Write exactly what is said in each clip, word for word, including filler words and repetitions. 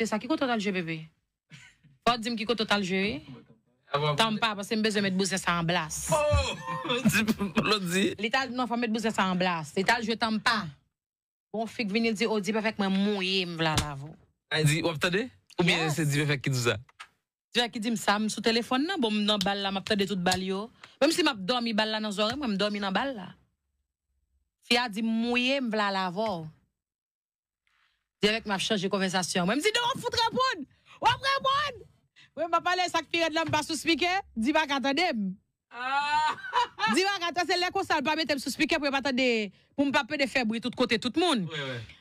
Se sa, ki kote w t al jwe, bebe? Fò w di m ki kote w t al jwe, wi. Tanpa, paske m bezwen met bouzen sa an blas. Lòt di. Li t al, non, fò m met bouzen sa an blas. Li t al jwe Tanpa. Bon, fi k vini, l di, o, Dipèfèk, mwen mouye, m vle al avè w. Ay, di, w ap tande? Oubyen se Dipèfèk ki di w sa? Dipèfèk ki di m sa, m sou telefòn nan, bon, m nan bal la, m ap tande tout bal yo. Menm si m ap dòmi, bal la nan zòrèy mwen, m dòmi nan bal la. Fi a di m mouye, m vle al avè w. Dipèfèk m ap chanje konvèsasyon. Mwen, m di, non, w ap fout reponn! W ap reponn! Mwen, m ap pale sa k pi rèd la, m pa sou spikè, Di pa ka tande m. Di pa ka tande, se lè konsa, l pa mete m sou spikè pou yo pa tande, pou m pa pede fè bri tout kote, tout moun.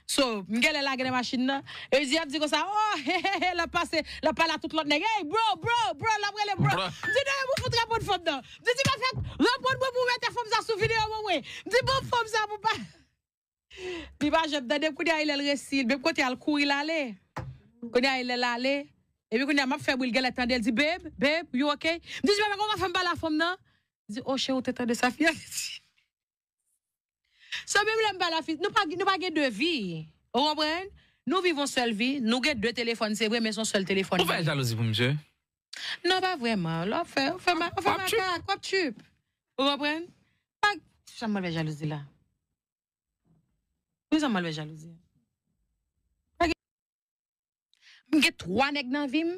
So, m genlè lage nan machin nan. E Di ap di konsa, oh, he, he, he, l ap pase, l ap pale a tout lòt nèg. Hey, bro, bro, bro, l ap rele bro. M di, non, pou fout reponn fanm nan. M di, Dipèfèk, reponn mwen pou mete fanm sa sou videyo mwen, mwen. M di, bon, fanm sa pou pa. Li pa janm tande, kounye a, lè l resi, menm kote al kouri l ale. Kounye a, lè l ale. Epi kounye a, m ap fè bri, l genlè tande, l di, babe, babe, you okay? M di, Dipèfèk, ou pa fè m pale a fanm nan? Li di, oh, cheri, ou te tande sa fi a te di? So, menm lè m pale a fi, nou pa, nou pa gen de vi. Ou konprann? Nou viv yon sèl vi, nou gen de telefòn, se vre, men se yon sèl telefòn. Ou fè jalouzi pou misye? Non, pa vrèman. Lè w fè, w fè ma-, w fè makak, w ap trip. Ou konprann? Pa, sa m mal fè jalouzi la. Wi, sa m mal fè jalouzi. M gen twa nèg nan vi m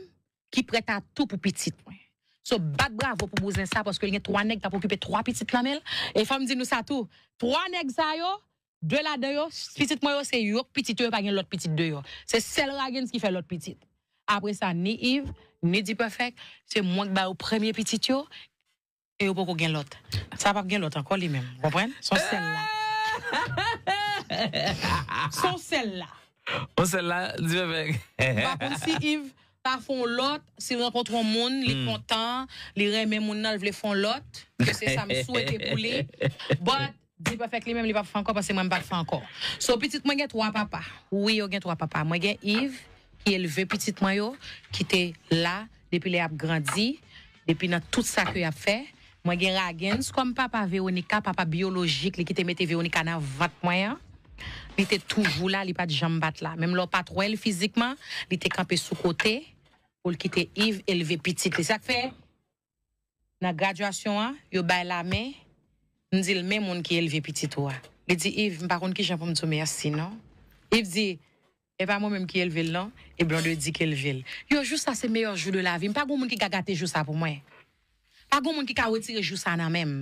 ki prèt a tou pou pitit mwen. So, bat bravo pou bouzen sa, paske l gen twa nèg k ap okipe twa pitit nan men l. E fò m di nou sa tou, twa nèg sa yo, de ladan yo, pitit mwen yo, se yo k pitit yo, yo pa gen lòt pitit deyò. Se sèl Ragens ki fè lòt pitit. Apre sa, ni Yves, ni Dipèfèk, se mwen k ba yo premye pitit yo, e yo poko gen lòt. Sa p ap gen lòt ankò li menm, konprann? Se yon sèl la. Se yon sèl la. Yon sèl la, Dipèfèk. M pa konn si Yves ta fè yon lòt, si l rankontre yon moun, li kontan, li renmen moun nan, l vle fè yon lòt, ke se sa m swete pou li. But, Dipèfèk li menm, li p ap fè ankò, paske mwen m pa t fè ankò. So, pitit mwen gen twa papa. Wi, yo gen twa papa. Mwen gen Yves, ki elve pitit mwen yo, ki te la depi lè y ap grandi, depi nan tout sa ke y ap fè. Mwen gen Ragens kòm papa Veronica, papa biyolojik li ki te mete Veronica nan vant mwen an. Li te toujou la, li pa t janm pa t la. Menm lè w pa t wè l fizikman, li te kanpe sou kote pou l kite Yves elve pitit li. Sa k fè, nan gradyasyon an, yo bay lamen, m di l, men moun ki elve pitit ou a. Li di, Yves, m pa konn kijan pou m di w mèsi non. Yves di, e pa mwen menm ki elve l non, e Blondedy ki elve l. Yo, jou sa se meyè jou de lavi m. Pa gen moun ki ka gate jou sa pou mwen. Pa gen moun ki ka retire jou sa nan men m.